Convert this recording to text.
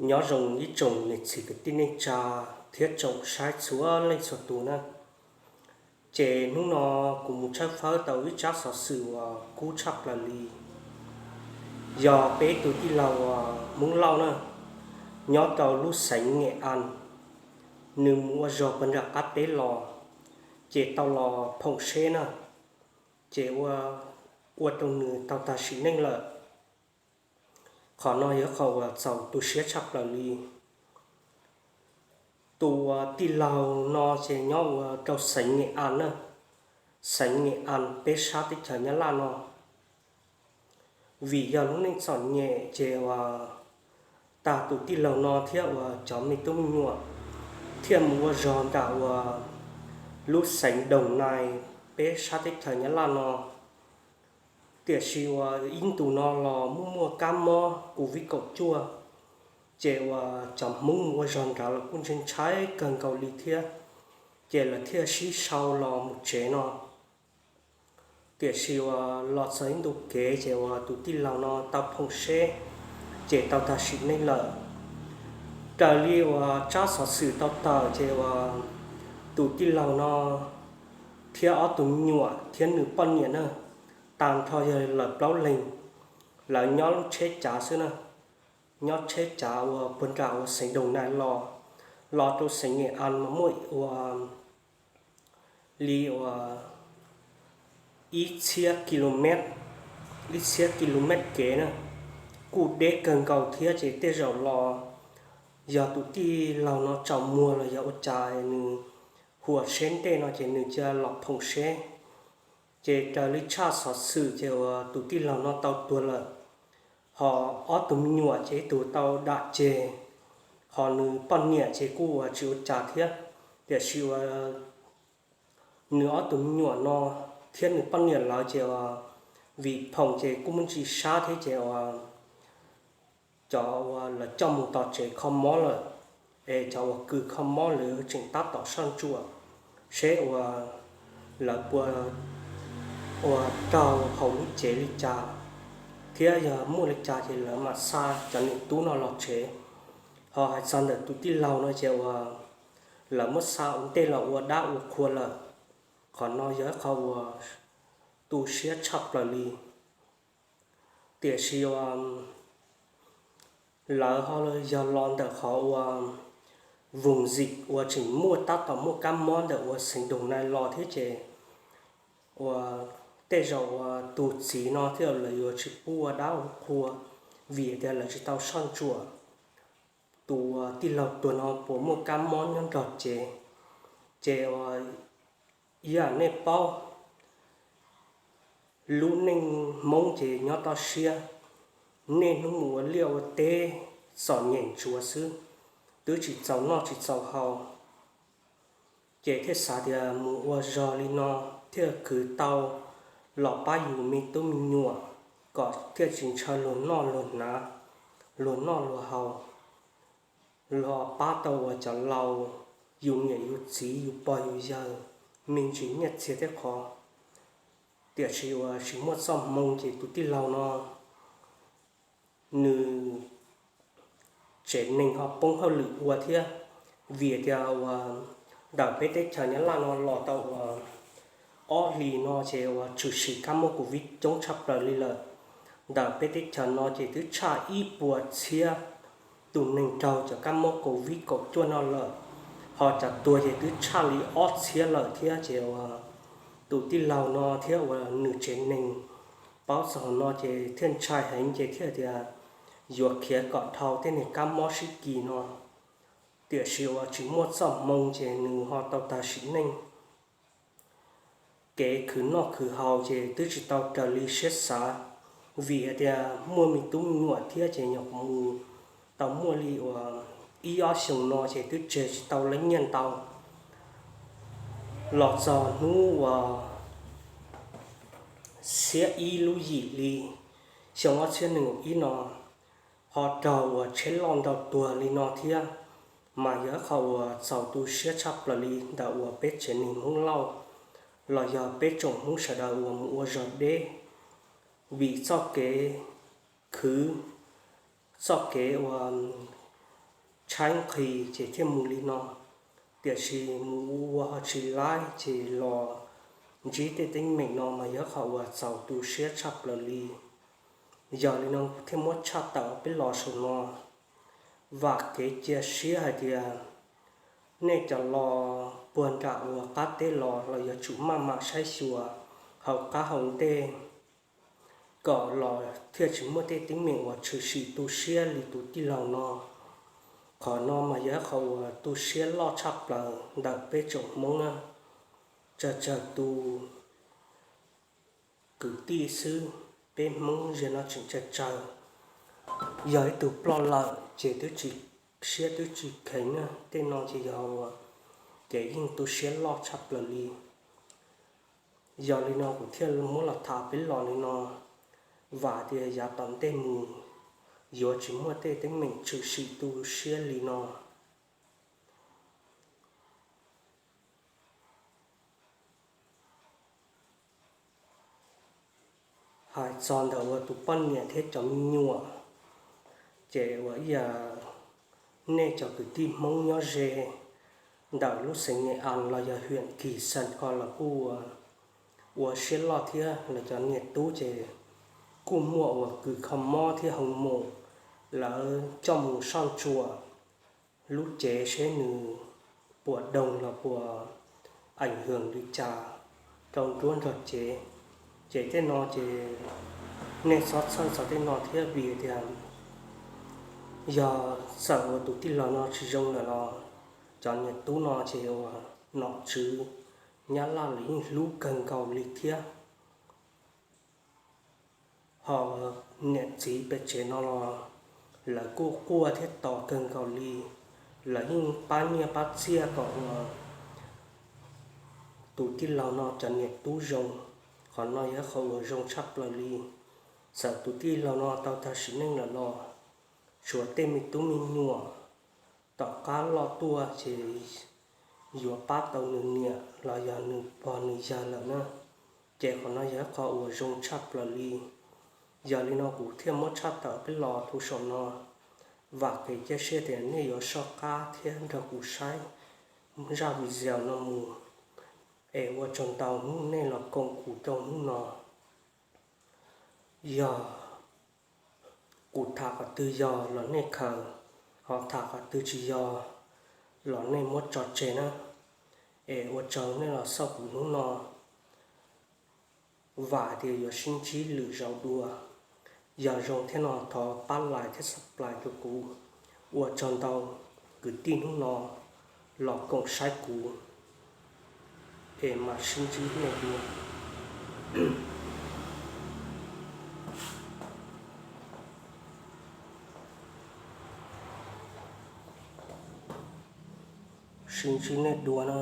Nyob zoo ib tsoom niam txiv kwv tij neej tsa thiab tsoom saib txhua leej txhua tus na. Ces hnub no kuv mus tshawb fawb tau ib tsab xov xwm uas kub tshaj plaws li. Yog peb tus tij laug uas Hmoob Lauj na, nyob rau lub xeev Nges As, nws mus ua zog puag nram qab teb los, ces tau los phoom seb na, ces ua rau nws tau tag sim neej lawm. Qhov no yog qhov uas txaus tu siab tshaj plaws li. Tus uas tij laug no ces nyob ua rau xeev Nges As na, xeev Nges As peb sab teb chaws Nyab Laj no. Vim yog lub neej txom nyem ces uas tag tus tij laug no thiab uas cov me tub me nyuam thiaj mus ua zog nram uas lub xeev Doos Nais peb sab teb chaws Nyab Laj no. Tiam sis uas ib ntus no los muaj muaj kab mob Covid kaum cuaj, ces uas cov Hmoob mus ua zog nrad los kuj ntshai ntshai kawg nkaus li thiab, ces lawv thiaj sib sau los mus tsev no. Tiam sis uas los txog ib ntu kev ces uas tus tij laug no tau phoom seb, ces tau tag sim neej lawm. Raws li uas tsab xov xwm tau tawm ces uas tus tij laug no thiab ob tug me nyuam thiab nws poj niam na, tag nrho yog lawv plaub leeg, lawv nyob lub tsheb cav xwb na, nyob tsheb cav uas puag nram uas xeev Doos Nais los, los rau xeev Nges As mas muaj ua li uas ib txhiab ki lo mev, ib txhiab ki lo mev kev na, kuj deb kawg nkaus thiab ces tej zaum los yog tus tij laug no tsaus muag los yog ua cas nws huam seb ntej no ces nws cia los phoom seb. Ces raws li tshaj xov xwm ces uas tus tij laug no tau tuag lawm, ho ob tug me nyuam ces ib tug tau dam ceg, ho nws poj niam ces kuj uas tsis ua cas thiab. Tiam sis uas nws ob tug me nyuam no thiab nws poj niam lawv ces uas vim phoom ces kuj muaj ntsis sab thiab ces uas cov uas lawv coj mus tom tsev kho mob lawm, es cov uas kws kho mob lawv tseem tab tom soj ntsuam seb uas lawv puas uas raug hauv lub cev li cas, thiab yog muaj li cas ces lawv mam xa cov niam tub no los tsev. Ho hais txog ntawm tus tij laug no ces uas lawv muab xa ua ntej los ua dab ua qhua lawm. Qhov no yog ib qho uas tu siab tshaj plaws li. Tiam sis uas lawv ho yog los ntawm qhov uas voos zim uas tseem muaj tab tom muaj kab mob ntawm uas xeev Doos Nais los thiab ces uas tej zaum uas tus txiv no thiab lawv yuav tsis pub ua dab ua qhua, vim tias lawv tsis tau soj ntsuam tus uas tij laug tuag no puas muaj kab mob nyob nrog cev. Ces uas yam nej paub, lub neej Hmoob ces nyob toj siab, niaj hnub mus ua liaj ua teb txom nyem ntsuav xwb, twb tsis txaus noj tsis txaus haus. Ces thiaj xav tias mus ua zog li no thiaj khwv tau los pab yus me tub me nyuam, kom thiaj tsis ntshaw luag noj luag hnav, luag noj luag haus, los pab tau uas cov laus, yus niam yus txiv yus pog yus yawg, me ntsis nyiaj txiag tej qhov. Tiam sis uas tsis muaj txoj hmoo ces tus tij laug no nws tsev neeg ho poob hauj lwm ua thiab, vim tias uas ntawm peb teb chaws Nyab Laj no los tau uas ob hlis no ces uas tshwm sim kab mob Covid coob tshaj plaws li lawm. Ntawm peb teb chaws no ces twb tshaj ib puas txhiab tus neeg raug cov kab mob Covid kaum cuaj no lawm, ho cov tuag ces twb tshaj li ob txhiab lawm thiab ces uas tus tij laug no thiab uas nws tsev neeg paub txog no ces thiaj ntshai heev ces thiaj tias yuav khiav kom dhau tej niag kab mob sib kis no. Tiam sis uas tsis muaj txoj hmoo ces nws ho tau tag sim neej. Kev khwv noj khwv haus ces twb tsis tau raws li siab xav, vim hais tias muaj me tub me nyuam thiab ces nyuam qhuav mus tau muaj li uas ib ob xyoos no ces twb tseg tsis tau lawv nyiaj ntau. Los txog hnub uas xiab ib lub yim hli xyoo ob txhiab nees nkaum ib no, ho raug uas tsheb loj ntaus tuag li no thiab, mas yog ib qho uas txaus tu siab tshaj plaws li ntawm uas peb tsev neeg Hmoob Lauj los yog peb tsoom Hmoob sawv daws uas mus ua zog deb, vim txoj kev khwv, txoj kev uas tshaib nqhis ces thiaj mus li no. Tiam sis mus ua ho tsis laib ces los ntsib tej teeb meem no mas yog qhov uas txaus tu siab tshaj plaws li. Yog li no kuv thiaj muab tshaj tawm peb los saum no. Vam kev cia siab hais tias nej cov los puag nram uas qab teb los los yuav tsum maj mam saib xyuas hauv qab hauv ntej kom los thiaj tsis muaj tej teeb meem uas tshwm sim tu siab li tus tij laug no. Qhov no mas yog ib qhov uas tu siab loj tshaj plaws ntawm peb tsoom Hmoob na. Tsawg tsawg tus kwv tij xwb, peb Hmoob ziag no tseem tsawg tsawg. Yog ib tug ploj lawm ces twb tsis, siab twb tsis kheev na. Tej no ces yog uas kev yeej tu siab loj tshaj plaws li. Yog li no kuv thiaj muab los tham peb los li no, vam tias yav tom ntej mus yuav tsis muaj tej teeb meem tshwm sim tu siab li no. Hais txog ntawm uas tus poj niam thiab cov me nyuam, ces uas ib yam nej cov kwv tij Hmoob nyob ze ntawm lub xeev Nyes As los yog hiam Kis Xas ko los kuj ua siab loj thiab. Lawv cov niam tub ces kuj muaj uas kws kho mob thiab hoo mum, lawv coj mus soj ntsuam lub cev seb nws puas doog los puas eem hwm li cas rau nruab nrog cev. Ces tej no ces nej txhob txhawj txog tej no thiab vim tias yog txawm uas tus tij laug no tsis zoo lawm los cov niam tub no ces uas nom tswv Nyab Laj lawv yeej hlub kawg nkaus li thiab. Ho niam txiv pem tsev no los lawv kuj quaj thiab tos kawg nkaus li. Lawv yeej pab nyiaj pab txiaj kom uas tus tij laug no cov niam tub zoo. Qhov no yog qhov uas zoo tshaj plaws li. Txawm tus tij laug no tau tag sim neej lawm los tshuav tej me tub me nyuam tom qab loj tuaj ces yuav pab tau nws niam los yog nws pog nws yawg lawm na. Ces qhov no yog qhov uas zoo tshaj plaws li. Yog li no kuv thiaj muab tshaj tawm peb los thaum saum no. Vam kev cia siab tias nej yuav soj qab thiab nrog kuv saib zaj video no mus. Es ua tsaug ntau hnub nej los koom kuv rau hnub no. Yog kuv tham qhov twg yog los nej khaws, ho tham qhov twg tsis yog los nej muab tso tseg na. Es ua tsaug nej los xauj kuv hnub no, vam tias yuav sib ntsib lwm zaus dua. Yog zoo thiab no thov pab like thiab subscribe rau kuv. Ua tsaug ntau kwv tij hnub no los koom saib kuv, es mam sib ntsib nej dua. Sib ntsib nej dua na.